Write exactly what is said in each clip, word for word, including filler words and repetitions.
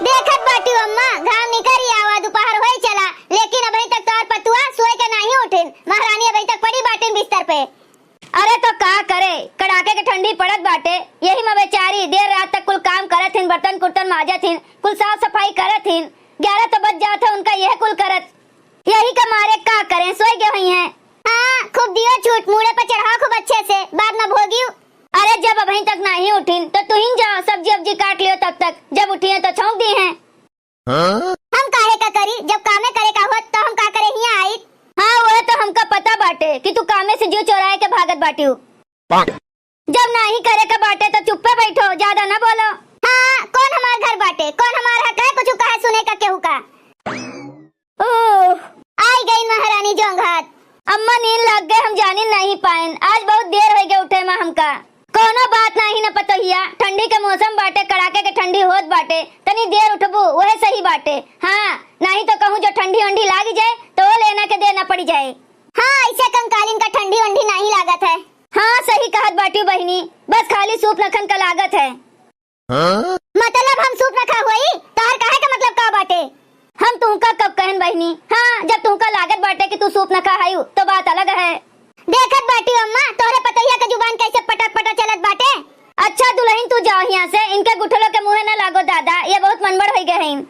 देखत बाटिउ अम्मा, घाम निकरी आवा, दुपहर होई चला, लेकिन अबहीं तक तोहार पतुआ सोए के नाहीं उठिन। महारानी अबहीं तक पड़ी बाटिन बिस्तर पे। अरे तो का करे, कड़ाके के ठंडी पड़त बाटे, यही में बेचारी देर रात तक कुल काम करत हिन, बर्तन कुर्तन माजत हिन, कुल साफ सफाई करत हिन। ग्यारह तो बज जात है उनका यह कुल करत। यही के मारे का करें, सोई गए हुई हैं। हाँ, खूब दियो छूट, मूड़े पर चढ़ाओ खूब अच्छे से, बाद में भोगियो। अरे जब अबहीं तक नाहीं उठिन तो तुहिन जाओ, सब्जी उब्जी काट लियो तब तक, जब उठिए तो छौंक दीहें। हाँ? हम काहे का करी, जब कामे करे का होत तो हम का करे हियां आइत? हाँ, वह तो हमका पता बाटे कि तू कामे से जिउ चोराए के भागत बाटिउ। जब नाहीं करे का बाटे तो चुप्पे बैठो, ज्यादा ना बोलो। हाँ, कौन हमार घर बाटे, कौन हमार हक है कुछ कहे सुने का केहू का? ओह, आई गई महारानी जोंघात। अम्मा नींद लाग गए, हम जानिन नाहीं पाएन। आज बहुत देर होइ गए उठे मा हमका। कौनो बात नाहीं न पतोहिया, ठंडी के मौसम बाटे, कड़ाके के ठंडी होत बाटे, तनी देर उठबू वह सही बाटे। हाँ, नाहीं तो कहूँ जो ठंडी वंडी लाग जाए तो वो लेना के देना पड़ी जाए। हाँ, ऐसे कंकालिन का ठंडी वंडी नाहीं लागत है। हाँ, सही कहत बाटिउ बहिनी, बस खाली सूप नखन का लागत है। हाँ? मतलब हम सूप नखा हुई? तोहर कहे का मतलब का बाटे? हम तुहका कब कहन बहिनी? हाँ, जब तुहका लागत बाटे कि तू सूप नखा हयू, तो बात अलग है। देखत बाटिउ अम्मा, तोहरे पतोहिया के जुबान कैसे पटा पटा चलत बाटे। अच्छा दुलहिन, तू जाओ हियां से, इनके गुठलो के मुँहे न लागो दादा, ये बहुत मनबड़ होइ गए हैं।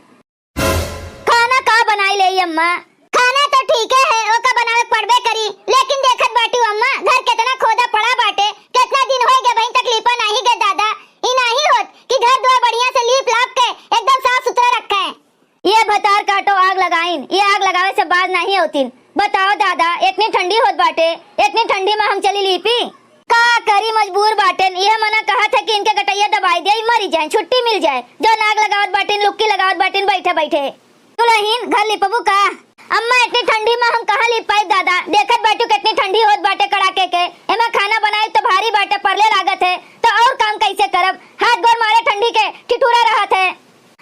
खाना का बनाई लेई अम्मा? खाना तो ठीके है, ओका बनावे के पड़बे करी, लेकिन देखत बाटिउ अम्मा, घर केतना खोदा पड़ा बाटे, केतना दिन होइ गए बहिन तक लीपा नाहीं गए दादा। ई नाहीं होत कि घर दुआर बढ़िया से लीप लाप के एकदम साफ सुथरा रखे। ये भतार काटो आग लगाइन, ये आग लगावे से बाज नाहीं होतिन। बताओ दादा, इतनी ठंडी होत बाटे, इतनी ठंडी मा हम चली लीपी? का करी, मजबूर बाटेन। यह मना कहत है कि इनके गटैया दबाई दे, मरी जाए, छुट्टी मिल जाए। जो नाग लगावत बाटेन, लुक्की लगावत बाटेन, बैठे बैठे। दुलहिन, घर लिपबू का? अम्मा, इतनी ठंडी मा हम कहाँ लिप पाइब दादा? देखत बाटिउ कितनी ठंडी होत बाटे कड़ाके के। एमा खाना बनाई तो भारी बाटे, परले लागत है, तो और काम कैसे करब? हाथ गोड़ मारे ठंडी के ठिठुरा रहत है।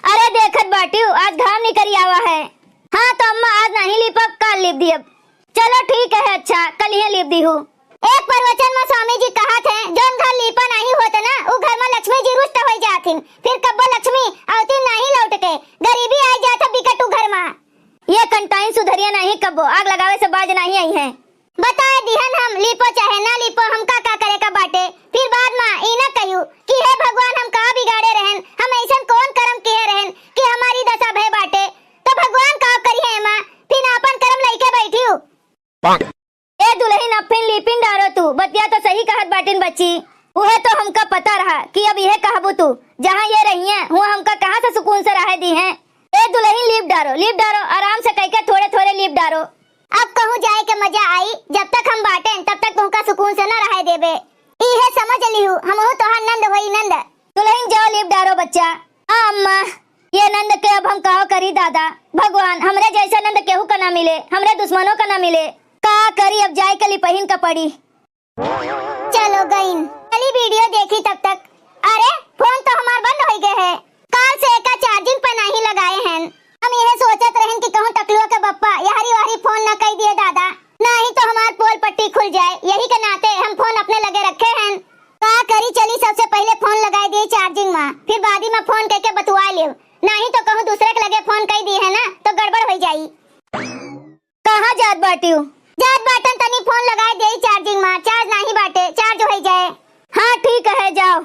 अरे देखत बाटिउ, आज घाम निकरी आवा है। हाँ तो अम्मा, आज नाहीं लिपब, काल लिप दियब। चलो ठीक है, अच्छा, कलिहे लीप दीहू। एक प्रवचन मा स्वामी जी कहत हैं, जौन घर लीपा नाहीं होत ना, उ घर मा लक्ष्मी जी रुष्ट होइ जाथिन, फिर कब्बो लक्ष्मी अवतिन नाहीं लौट के, गरीबी आइ जात है बिकट उ घर मा। ये कंटाइन सुधरिया नाहीं कब्बो, आग लगावे से बाज नाहीं अइहैं। बताए दिहन हम, लीपो चाहे ना लीपो, हमका का करे का बाटे। फिर बाद मा ई ना कहियो कि हे भगवान, हम का बिगाड़े रहन, हम अइसन कौन करम किहे रहन कि हमारी दशा भय बाटे। तो भगवान का करिहैं एमा, फिर आपन करम लइके बैठियो। ए दुलहिन, अब फिन लीपिन डारो तू, बतिया तो सही कहत बाटिन बच्ची। उहे तो हमका पता रहा कि अब इहे कहबू तू, जहाँ ये रहिए, हुआँ हमका कहाँ से सुकून से रहे दीहैं। ए दुलहिन, लीप डारो, लीप डारो, आराम से कइके थोड़े थोड़े लीप डारो। अब कहूँ जाए के मजा आई, जब तक हम बाटेन, तब तक तुहका सुकून से न रहे देबे। इहे समझ लिहू, हमहू तोहार नंद होई नंद। दुलहिन, जाओ लीप डारो बच्चा। आ अम्मा, ये नंद के अब हम काव करी दादा? भगवान, हमरे जैसे नंद केहू का ना मिले, हमरे दुश्मनों का ना मिले। का करी, अब जाए के लिपहिन का पड़ी। चलो गईन, चली वीडियो देखी तब तक। अरे, फोन तो हमार बंद होइ गए है। काल से एका चार्जिंग पे नाहीं लगाए हैं। हम यह सोचत रहन कि कहूँ टकलुआ के बप्पा यहरी वहरी फोन न कई दिए दादा, नाहीं तो हमार पोल पट्टी खुल जाए। यही के नाते हम फोन अपने लगे रखे हैं। का करी, चली सबसे पहिले फोन लगाए दिए चार्जिंग मा, फिर बादी मा फोन कइके बतुआ लेव, नाहीं तो कहूँ दूसरे के लगे फोन कई दिए है ना तो गड़बड़ होइ जाई। कहाँ जात बाटिउ? जात बाटन, तनी फोन लगाए देई चार्जिंग मा, चार्ज नाहीं बाटे, चार्ज होइ जाए। हाँ ठीक है, जाओ।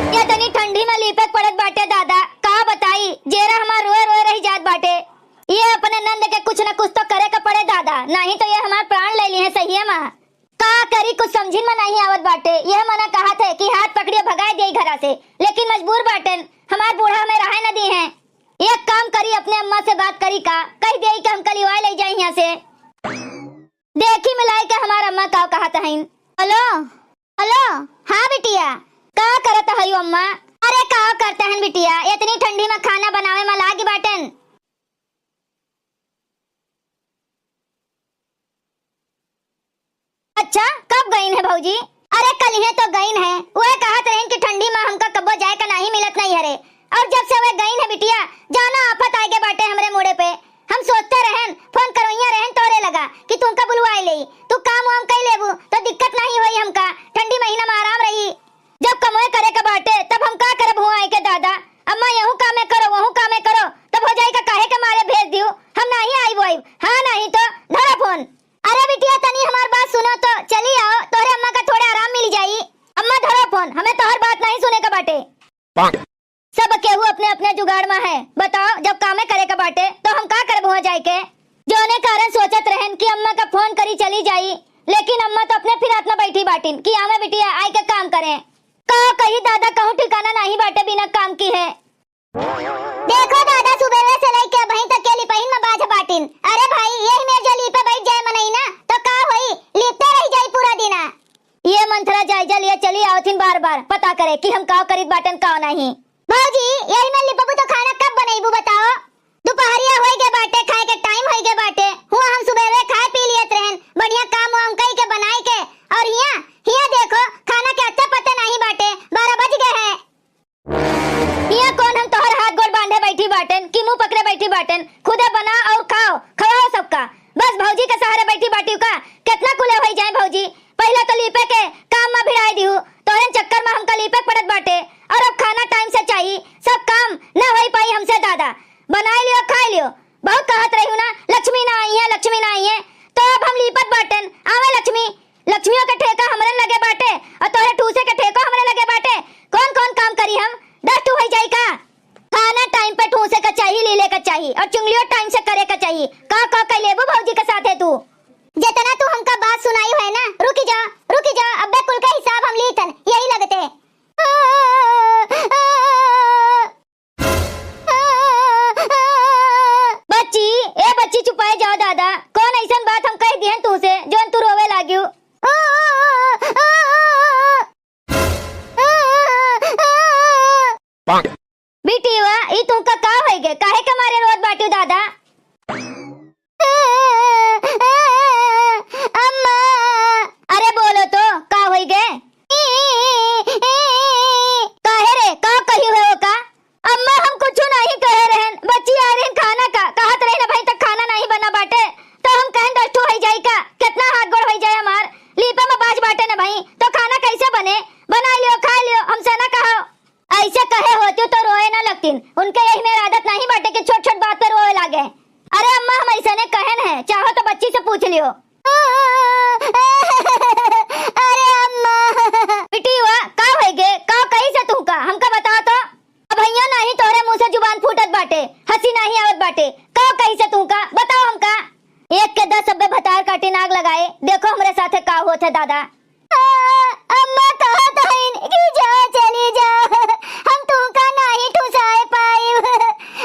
ये तनी ठंडी मा लीपे के पड़त बाटे दादा, का बताई, जेरा हमार रोए रोए रहि जात बाटे। ये अपने नंद के कुछ न कुछ तो करे के पड़े दादा, नाहीं तो ये हमार प्राण ले लिहे सहिए मा। का करी, कुछ समझिन मा नाहीं आवत बाटे। यह मना कहत है कि हाथ पकड़ियो भगाए देई घरा से, लेकिन मजबूर बाटेन, हमार बूढ़ा हमें रहे न दिहे। एक काम करी, अपने अम्मा से बात करी का, कहि देई कि हमका लिवाए लइ जाई हियाँ से। देखी मिलाई के हमार अम्मा का कहत हईन। हेलो, हेलो, हाँ बिटिया, का करत हयू अम्मा? अरे का करत हन बिटिया, इतनी ठंडी मा खाना बनावे मा लागी बाटेन। अच्छा, कब गईन है भौजी? अरे, कलिहे तो गईन है। वह कहत रहीन कि ठंडी मा हमका कब्बो जाए का नाहीं मिलत नाहीं हरे। और जब से वह गईन है बिटिया, जाना आफत आइगे बाटे हमरे मूड़े पे। हम सोचते रहन, फोन करवइया रहन तोरे लगा कि तुमका बुलवाए लेई। तू काम वाम कई लेबू तो दिक्कत नाहीं होई हमका, ठंडी महीना मा आराम रही। जब कमवे करे का बाटे, तब हम का करब? फोन, हमें तोहर बात नहीं सुने का बाटे। सब केहू अपने अपने जुगाड़ मा है। बताओ, जब कामे करे का बाटे तो हम का करब हुआ जाए के? जौने कारण सोचत रहन कि अम्मा का फोन करी चली जाई, लेकिन अम्मा तो अपने फिरात मा बैठी बाटिन कि आवे बिटिया, आए के काम करें। का कही दादा, कहूँ ठिकाना नहीं बाटे बिना काम की है। देखो दादा, सुबेरे से लइके अबहीं तक के लिपहिन मा बाझ बाटिन। अरे भाई, यही मेर जो लीपे बैठ जाए मनई ना, तो का होई, लीपते रह जाई पूरा दिना। ये मंथरा जायजा लिए चली आवथिन बार बार, पता करे कि हम काव करित बाटन काव नहीं। भौजी, यही मेर लिपबू तो खाना कब बनइबू बताओ? दुपहरिया होई गए बाटे, खाए के टाइम होई गए बाटे। हुआ हम सुबेरे खाए पी लियत रहन, बढ़िया काम वाम कई के बनाई के, और हिया, हिया देखो, खाना के अत्ते पत्ते नहीं बाटे, बारह बज गए हैं। हिया कौन हम तोहर हाथ गोड़ बांधे बैठी बाटन कि मुंह पकड़े बैठी बाटन? खुदे बनाओ और खाओ, खवाओ सबका। बस भौजी के सहारे बैठी बाटिउ का? कितना कुले होई जाए भौजी, पहले तो लीपे के काम मा भिड़ाई दिहू, तोहरे चक्कर मा हमका लीपे के पड़त बाटे। और अब खाना टाइम से चाही, सब काम ना होई पाई हमसे दादा। बनाई लियो, खाई लियो। बहुत कहत रही हूँ ना, लक्ष्मी ना आई है, लक्ष्मी ना आई है, तो अब हम लीपत बाटन, आवे लक्ष्मी। लक्ष्मियों के ठेका हमरे लगे बाटे और तोहरे ठूसे के ठेको हमरे लगे बाटे। कौन कौन काम करी हम? दस ठू होई जाई का? खाना टाइम पे ठूसे का चाही, लीले का चाही और चुंगलियो टाइम से करे का चाही। का का कई लेबू भौजी के साथे तू? जितना तू हमका बात सुनाई है ना, रुकी जा, रुकी जा, अब्बे कुल का हिसाब हम लीतन, यही लगते। बच्ची, ए बच्ची, चुपाए जाओ दादा, कौन ऐसन बात हम कह दिहन तू से, जौन तू रोवे लागियो? बिटिया, ई तुमका का होई गे? काहे के मारे रोत बाटियो दादा? अम्मा। अरे बोलो तो, का होई गे? काहे रे, का कही हो का? अम्मा, हम कुछ नहीं कहे रहन, बच्ची आ रहन खाना का, कहत रहन भाई तक खाना नहीं बना बाटे, तो हम कहन दस ठो होई जाई का, कितना हाथ गोड़ होई जाए हमार, लीपे मा बाझ बाटे न भाई, तो खाना कैसे बने? बनाई लियो, खाई लियो, हमसे ना कहो। ऐसे कहे होती तो रोए ना लगतीन, उनके यही मेर आदत नहीं बाटे कि छोट छोट बात पे रोए लागे। अरे अम्मा, हम ऐसे ने कहन है, चाहो तो बच्ची से पूछ लियो। अरे अम्मा। बिटिया, का होई गे? का कही से तू का? हमका बताओ तो। अबहियो नाही तोहरे मुंह से जुबान फूटत बाटे, हंसी नाही आवत बाटे। का कही से तू का? बताओ हमका। एक के दस अब्बे भतार काटिन आग लगाए। देखो हमरे साथे का होत है दादा। अम्मा कहत हईन कि जा चली जा, हम तुमका नाही ठुसाए पाइब,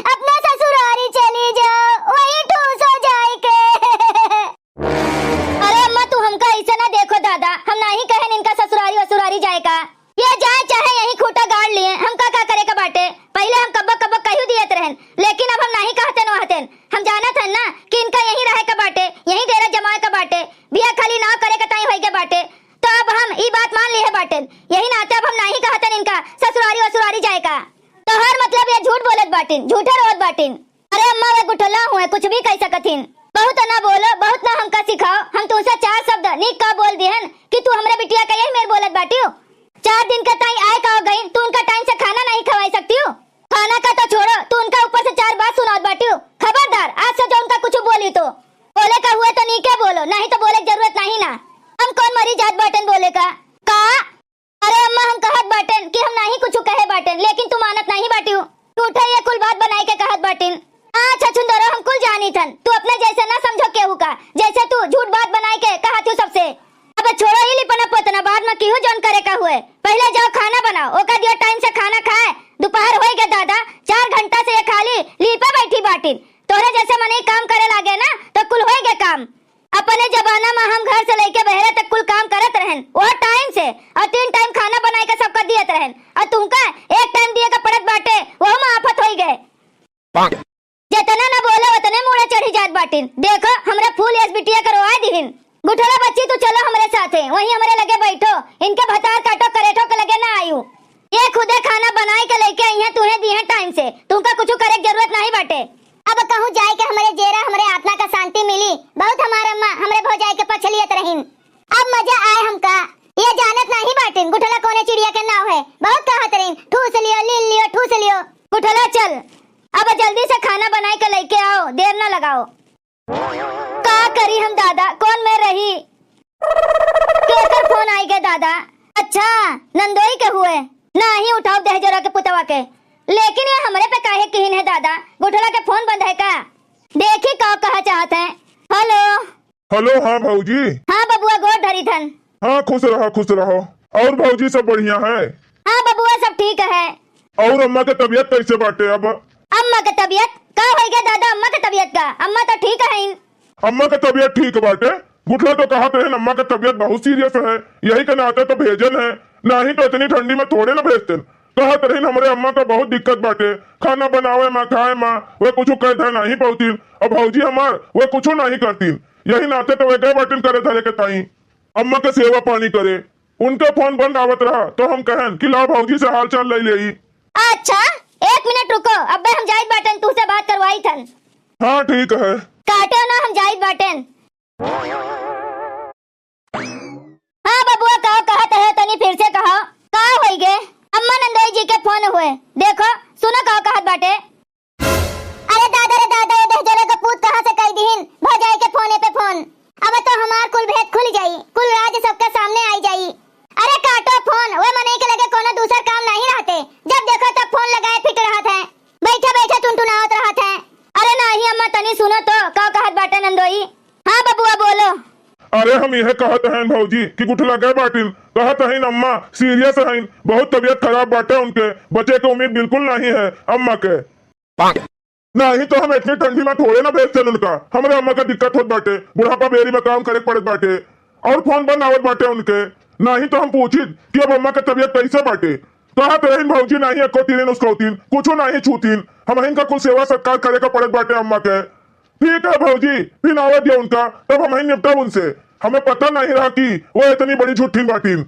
अपना ससुरारी चली जा, वहीं ठूसो जाए के। अरे अम्मा, तू हमका ऐसे ना देखो दादा, हम नाही कहन इनका ससुरारी वसुरारी जाए का। ये जाए चाहे यहीं खूंटा गाड़ लिए, हमका का करे का बाटे? पहिले हम कब्बो कब्बो कहियो दियत रहन, लेकिन अब हम नाही कहतेन वहतेन। हम जानत हन ना कि इनका यहीं रहे का बाटे, यहीं डेरा जमाए का बाटे, बिया खाली नाव करे का ताई होई के बाटे। तो अब हम ई बात मान लिए बाटेन, यही नाते अब हम नाही कहतेन इनका ससुरारी वसुरारी जाए का। तोहर मतलब ये झूठ बोलत बाटिन, झूठे रोत बाटिन। अरे अम्मा, वे गुठला हुए, कुछ भी कह सकथिन। बहुत ना बोलो, बहुत ना हमका सिखाओ। हम तुमसे चार शब्द नीक का बोल दिहन कि तू हमरे बिटिया का यही मेर बोलत बाटियो। चार दिन के ताई आए का हो गई, तू उनका टाइम से खाना नहीं खवाई सकती हो? खाना का तो छोड़ो, तू उनका ऊपर से चार बात सुनावत बाटियो। खबरदार, आज से जो उनका कुछ बोली तो, बोले का हुए तो नीके बोलो, नहीं तो बोले की जरूरत नहीं ना। हम कौन मरी जात बाटेन बोले का? का? अरे अम्मा, हम कहत बाटेन कि हम नाही कुछ कहे बाटेन, लेकिन तू मानत नाही बाटियो। तू उठे ये कुल बात बनाई के कहत बाटिन। हाँ छछुंदरो, हम कुल जानी थन, तू अपने जैसे ना समझो केहू का, जैसे तू झूठ बात बनाई के कहत हूँ सबसे। अब छोड़ो ये लिपना पोतना, बाद में किहू जौन करे का हुए, पहले जाओ खाना बनाओ, ओका दियो टाइम से खाना खाए। दोपहर होई गए दादा, चार घंटा से ये खाली लीपे बैठी बाटिन। तोहरे जैसे मनई काम करे लागे ना तो कुल होई गए काम। अपने जमाना में हम घर से लेके बहरे तक कुल काम करत रहन, वह टाइम से, और तीन टाइम खाना बनाए के सबका दियत रहन, और तुमका एक टाइम दिए के पड़त बाटे, वहू में आफत होई गए। जितना ना बोलो, उतने मूड़े चढ़ी जात बाटिन। देखो, हमरा फूल यस बिटिया के रोआ दिहिन। गुठला बच्ची, तू चलो हमरे साथे, वहीं हमरे लगे बैठो, इनके भतार काटो करेठो के लगे ना आयु। ये खुदे खाना बनाए के लेके आई हैं, तुहे दी हैं टाइम से, तुमका कुछ करे के जरूरत नहीं बाटे। अब कहूँ जाए के हमरे जेरा, हमरे आत्मा का शांति मिली। बहुत हमार अम्मा, हमरे भौजाई के पछलियत रहीन। अब मजा आए हमका। ये जानत नहीं बाटिन, गुठला कौने चिड़िया के नाव है। बहुत कहत रहीन, "ठूस लियो, लीन लियो, ठूस लियो।" गुठला चल, अब जल्दी से खाना बनाए के लेके आओ, देर ना लगाओ। का करी हम दादा, कौन में रही? केकर फोन आई गए दादा? अच्छा, नंदोई के हुए? नाही उठाउब दहेजोरा के पुतवा के। लेकिन ये हमरे पे काहे किहिन है दादा? गुठला के फोन बंद है का? देखी का कहा चाहत है। हेलो। हेलो, हाँ भौजी। हाँ बबुआ, गोड़ धरी थन। हाँ, खुश रहा, खुश रहो। और भौजी सब बढ़िया है? हाँ बबुआ, सब ठीक है। और अम्मा के तबीयत कैसे बाटे अब? अम्मा के तबीयत का होई गया दादा? अम्मा के तबीयत का, अम्मा तो ठीक है। अम्मा के तबीयत ठीक बाटे। गुठला तो कहत रहन अम्मा के तबीयत बहुत सीरियस है, यही के नाते तो भेजन है, नाही तो इतनी ठंडी में थोड़े ना भेजतेन। कहत रहन हमरे अम्मा का बहुत दिक्कत बाटे, खाना बनावे मा, खाए मा, वे कुछ कह धे नाही पावतीन। अब भौजी हमार वे कुछ नाही करतीन, यही नाते तो वे गए बाटिन करे धरे के ताई अम्मा के सेवा पानी करे। उनका फोन बंद आवत रहा तो हम कहन कि लाओ भौजी से हाल चाल ले लेई। अच्छा, एक मिनट रुको, अब्बे हम जाइत बाटेन, तुहसे बात करवाई थन। हाँ ठीक है। काटो ना, हम जाइत बाटेन। हाँ बबुआ, कहो, कहत है तनी फिर से कहो, का होई गे? अम्मा नंदोई जी के फोन हुए, देखो सुनो कहो कहत बाटे। अरे दादा रे दादा, ये दहजोरे के पूत कहाँ से कई दिहिन? भौजाई के फोने पे फोन। अब तो हमार कुल भेद खुल जाई, कुल राज सबके सामने आई जाई। अरे काटो फोन, वे मनई के लगे कोनो दूसर काम नाही रहते, जब देखो तब फोन लगाए फिट रहत है, बैठे बैठे टुनटुनावत रहत है। अरे नाही अम्मा, तनी सुनो तो, का कहत बाटे नंदोई? हाँ बबुआ बोलो। अरे हम यह कहत हैं भौजी कि गुठला गए बाटिन, कहत हैं अम्मा सीरियस हैं, बहुत तबीयत खराब बाटे उनके, बचे के उम्मीद बिल्कुल नाही है अम्मा के। नाही तो हम इतनी ठंडी में थोड़े ना भेजते उनका, हमरे अम्मा का दिक्कत होत बाटे, बुढ़ापा बेरी में काम करे के पड़त बाटे और फोन बंद आवत बाटे उनके। नाही तो हम पूछित कि अब अम्मा के तबीयत कैसे बाटे, कहत रहिन भौजी नाही एको तीरिन उसकौतीन, कुछो नाही छूतीन, हमहिन का कुल सेवा सत्कार करे का पड़त बाटे अम्मा के। ठीक है भौजी, फिर आवे दिया उनका, तब हमहिन निपटब उनसे। हमें पता नाही रहा कि वो इतनी बड़ी झूठिन बाटिन।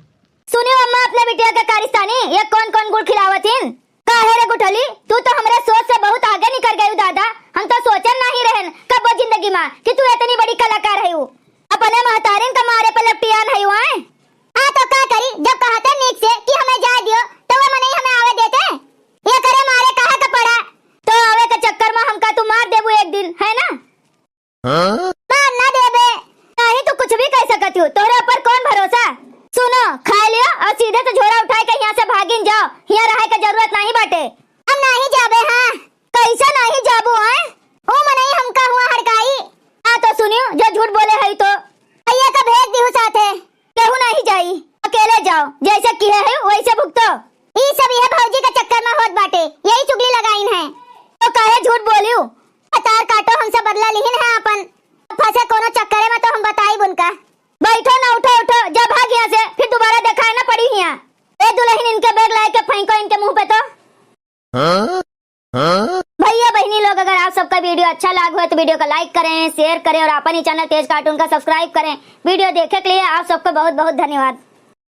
सुनियो अम्मा, अपने बिटिया के कारिस्तानी, ये कौन कौन गुड़ खिलावत हिन? काहे रे गुठली, तू तो हमरे सोच से बहुत आगे निकर गयू दादा। हम तो सोचन नाही रहन कब्बो जिंदगी मा कि तू इतनी बड़ी कलाकार हयू। अपने महतारिन का मारे पे लपटियान हयू आए। हाँ तो का करी, जब कहते नीक से कि हमें जाए दियो, तो वो मनई हमें आवे देते। ये करे मारे कहे का पड़ा। तो आवे के चक्कर मा हमका तू मार देबू एक दिन, है ना? हाँ? मार ना देबे। नाही तू कुछ भी कह सकत हो, तोहरे ऊपर कौन भरोसा? सुनो, खाए लियो और सीधे से झोरा उठाए के यहाँ से भागिन जाओ, यहाँ रहे के जरूरत नाही बाटे। हम नाही जाबे, हाँ। कैसे नाही जाबू, हैं? ओ मनई हमका हुआ हड़काई। आ तो सुनियो, जो झूठ बोले है तो। भैया का भेज दिहु साथे। केहू नाही जाई, अकेले जाओ, जैसे किहे है वैसे भुगतो। ई सब यह भौजी के चक्कर में होत बाटे, यही चुगली लगाइन है। तो काहे झूठ बोलियो? तार काटो, हमसे बदला लिहिन है अपन। फंसे कोनो चक्करे में तो हम बताइब उनका। बैठो ना, उठो, उठो, जा भाग यहाँ से, फिर दोबारा देखाए ना पड़ी यहाँ। ए दुल्हन, इनके बैग लाए के फेंको इनके मुंह पे तो। हाँ? हाँ? भैया बहनी लोग, अगर आप सबका वीडियो अच्छा लाग हो तो वीडियो का लाइक करें, शेयर करें और अपन ही चैनल तेज कार्टून का सब्सक्राइब करें। वीडियो देखे के लिए आप सबको बहुत बहुत धन्यवाद।